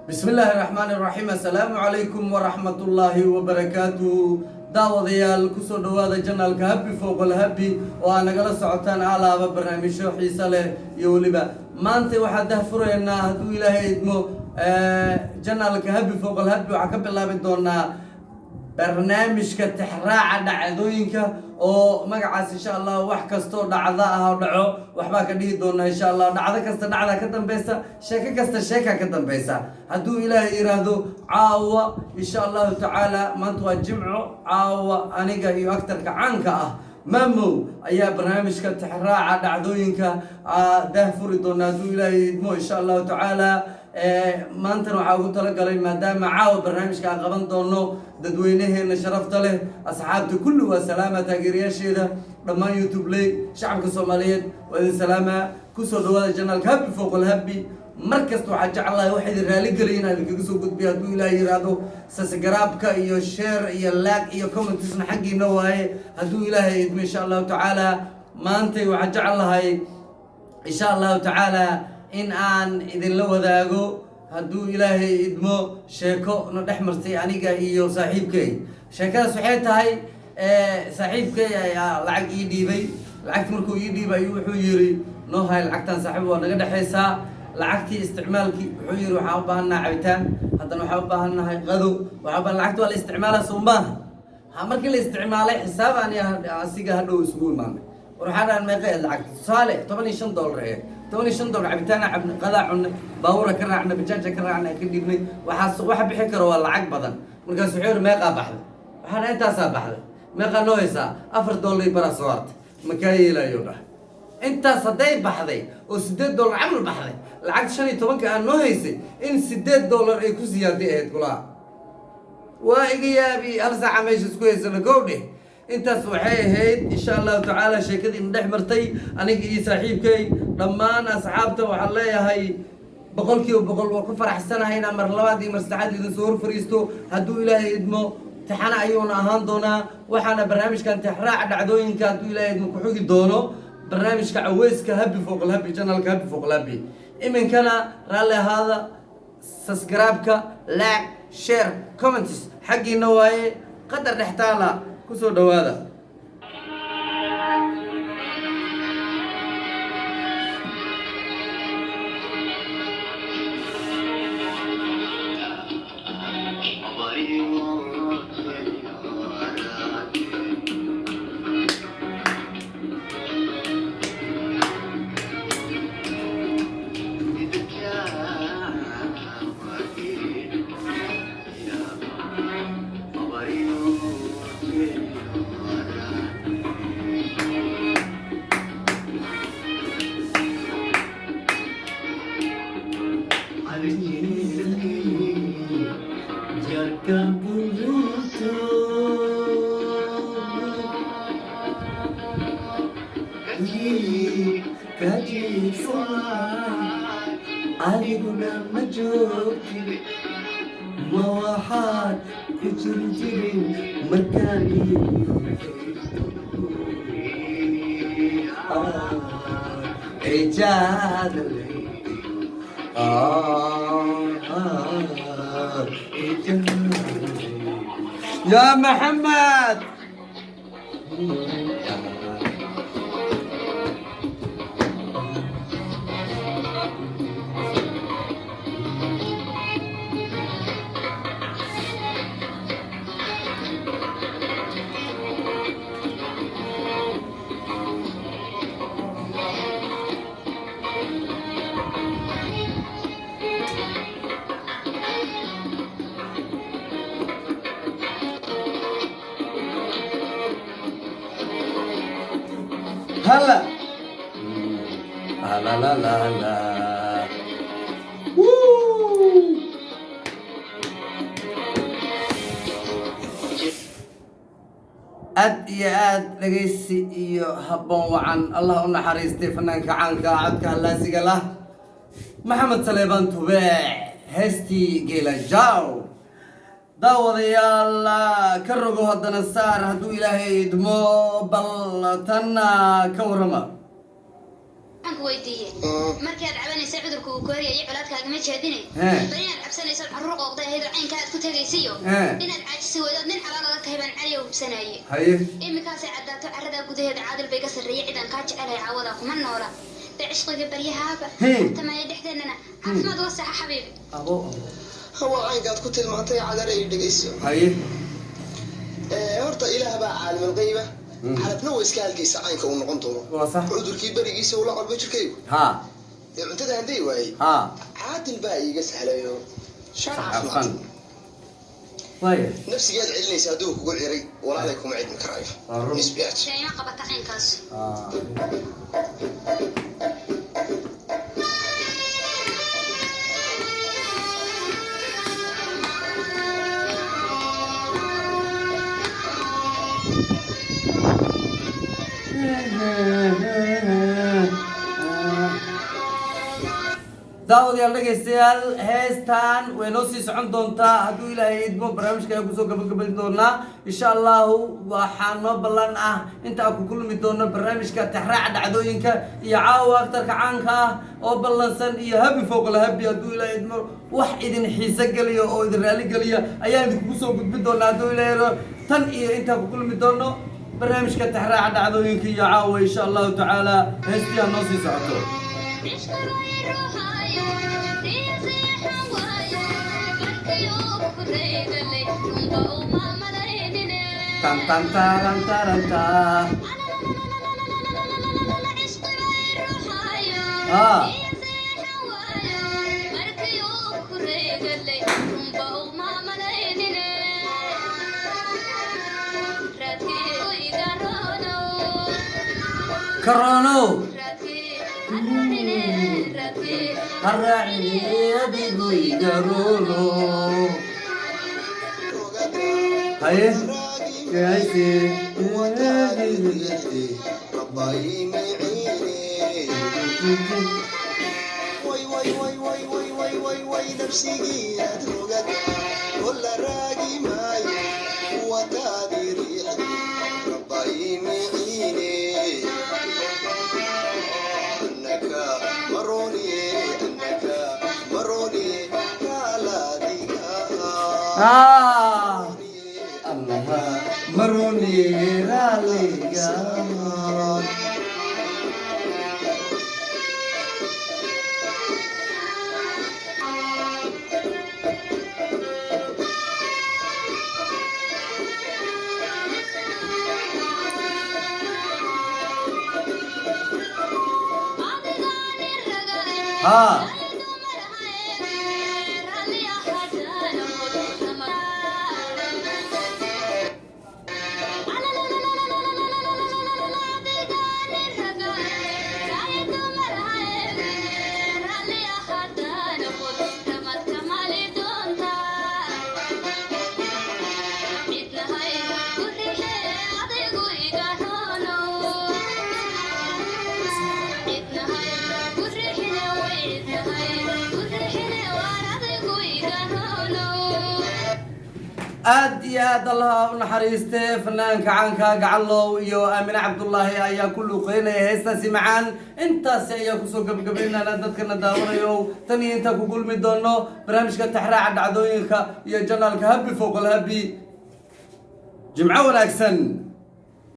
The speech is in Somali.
Bismi illaahi raxmaani raxiim. Assalaamu calaykum waraxmatullaahi wabarakaatuhu. Daawadayaal, kusoo dhowaada channelka Happy Foqol Happy oo aa nagala socotaan alaaba barnaamijyo xiiso leh. Iyo weliba maanta waxaa dahfuraynaa, hadduu Ilaahay idmo, channelka Happy Foqol Happy. Waxaa ka bilaabi doonaa barnaamijka tixraaca dhacdooyinka oo magacaas. Insha Allah, wax kastoo dhacda ah oo dhaco waxbaa ka dhihi doonaa, insha Allah. Dhacdo kasta dhacda ka dambeysa, sheeko kasta sheeka ka dambeysa, hadduu Ilaahay yiraahdo. Caawa, insha Allahu tacaala, maanta waa Jimco. Caawa aniga iyo actorka caanka ah Mamow ayaa barnaamijka tixraaca dhacdooyinka daahfuri doona, hadduu Ilaahay idmo, insha Allahu tacaala. Maantana waxaa ugu talagalay, maadaama caawa barnaamijka aan qaban doono, dadweynaheena sharafta leh, asxaabta kulli waa salaama, taageerayaasheeda dhammaan, YouTube ley, shacabka Soomaaliyeed waa idin salaama. Kusoo dhawaada channelka Happy Foqol Happy. Mar kasta waxaa jeclahay waxa idin raali gelaya inaan idinkaga soo gudbiyo, hadduu Ilaah yiraahdo. Subscribe-ka iyo share iyo like iyo commentsna xaggiina waaye, hadduu Ilaahay idmo, insha Allahu tacaala. Maantay waxaa jeclahay, insha Allahu tacaala, in aan idinla wadaago, hadduu Ilaahay idmo, sheeko na dhex martay aniga iyo saaxiibkay. Sheekadaas waxay tahay, saaxiibkay ayaa lacag ii dhiibay. Lacagti markuu ii dhiibay ayuu wuxuu yiri: "Noo hay lacagtan, saaxiib, waa naga dhexaysaa." Lacagtii isticmaalkii wuxuu yiri: "Waxaan u baahannahay cabitaan, haddana waxaan u baahannahay qado, waxaa u baahan." Lacagta waa la isticmaalaa, soo maaha? Ha, markii la isticmaalay, xisaab aan asiga hadhow isugu imaanay. War, waxaa dhahan: "Meeqa eed lacagta?" Tusaale, $15 eed. $15 cabitaana cabnay, qadaa cunnay, baabuura ka raacnay, bajaaja ka raacnay, ka dhiibnay. Waxaas waxa bixi karo waa lacag badan. Markaas wuxuu yiri: "Meeqaa baxday?" Waxaa dhahay: "Intaasaa baxday." "Meeqaa noo haysaa?" "$4 iyo baraa soo hartay." "Makaa yeelayo," dhahay. Intaas hadday baxday oo $8 camal baxday, lacagta 15-ka aan noo haysay in $8 ay ku siyaaday ahayd kulaha. Waa iga yaabi. Hal saaca meesha isku haysano gowdhe. Intaas waxay ahayd, insha Allahu tacaala, sheekadii na dhex martay aniga iyo saaxiibkay. Dhammaan asxaabta waxaan leeyahay 100% waa ku faraxsanahay inaan mar labaad iyo mar saddexaad idin soo hor fariisto, hadduu Ilaahay idmo. Taxana ayuuna ahaan doonaa, waxaana barnaamijkan tixraaca dhacdooyinka, hadduu Ilaahay idmo, ku xugi doono barnaamijka caweyska Happy Foqol Happy, channelka Happy Foqol Happy. Iminkana raalli ahaada. Subscribe-ka, like, share, comments xaggiina waaye. Qadar dhex taala kusoo dhawaada. Adiguna ma joogtid. Ma waxaad ku jiri jirin markaan Ijaada. Ya Maxamed. Hala la la la la. Woo! Aad iyo aad dhegaysi iyo habboon wacan. Allah u naxariistay fanaanka caanka ah, codka hallaasiga lah, Maxamed Saleebaan Tubeec, heestii Geela Jaw. Daawadayaal, ka rogo haddana saar, hadduu Ilaahay idmo. Bal tanna ka warrama. Waxaan ku weydiiyey, markii aad cabanaysay cudurka uu ku horyayay, colaadkaagama jeedine, bal inaad cabsanayso, carruur qooqday ahayd oo caynka aad ku tegaysiyo, inaad caajisi weydood nin calool adag tahay baan caliya hubsanaye. Iminkaasay caddaato, carradaa gudaheeda Caadil bay ka sarreeyay. Cidaan kaa jecelahay caawadaa kuma noola dee. Cishqiga baryahaaba tamaya dhexdeennana caafimaad uga saxa, xabiibi. Abo. Waa caynkaad ku tilmaantay, Cadar, ay dhegayso. Horta Ilaah baa caalimul qayba, calafna waa iska halgeysa caynka uu noqon doono. Waa sax. Cudurkii berigiisa ula colbay jirkaygu ee cuntada handay waayey, Caadil baa iiga sahlayo shaar caafimaad. Afan waaya. Nafsigaad celinaysa hadduu kugu ciray, walaalay, kuma cidmi karaayo. Waa run. Isbiyaaj. Dee ima qabata caynkaas. Daawadayaal, dhegaystayaal, heestan way noo sii socon doontaa hadduu Ilaahay idmo. Barnaamijka ayaan kusoo gabagabayn doonaa insha Allahu. Waxaa noo ballan ah inta aan ku kulmi doono barnaamijka Tixraaca Dhacdooyinka iyo caawa aktarka caanka ah oo ballansan iyo Happy Fowqal Happy. Hadduu Ilaahay idmo, wax idin xiise geliya oo idin raali geliya ayaan idinkugu soo gudbin doonaa hadduu Ilaahay idmo. Tan iyo intaan ku kulmi doono barnaamijka Tixraaca Dhacdooyinka iyo caawa, insha Allahu tacaala, heestii aan noo sii socoto. Cishqigay ruuxayo iyo seexan waayo markayuu ku reegalay, runba uma malaynine. Tan tan taran taran ta. Cishqigay ruuxayo iyo seexan waayo markayuu ku reegalay, runba uma malaynine. Raadkii iga roonow. Karonow. Raadkii harraacine, raadkii Harraacine, adigu igarono. Haye kayse. Rabbayi miciine. Way way way way way way way way, nafsigiyaad rogad kolla raagi maayo, wataadi riixdi, Rabbayi miciine. Annaka maroniye, annaka maroniye, raalaadiga. Ah, Allaha maroniye raaliga. Adigaani raga. Dumar raalli ahadaan. Aad iyo aad Allaha u naxariiste, fanaanka caanka Gacalow iyo Aamine Cabdullaahi ayaa ku luuqeynaya heestaasi macaan. Intaasi ayaa kusoo gabagabaynana dadkana daawanayo. Tan iyo intaan ku kulmi doono barnaamijka Tixraaca Dhacdooyinka iyo channelka Happy Fowqal Happy, jimco wanaagsan.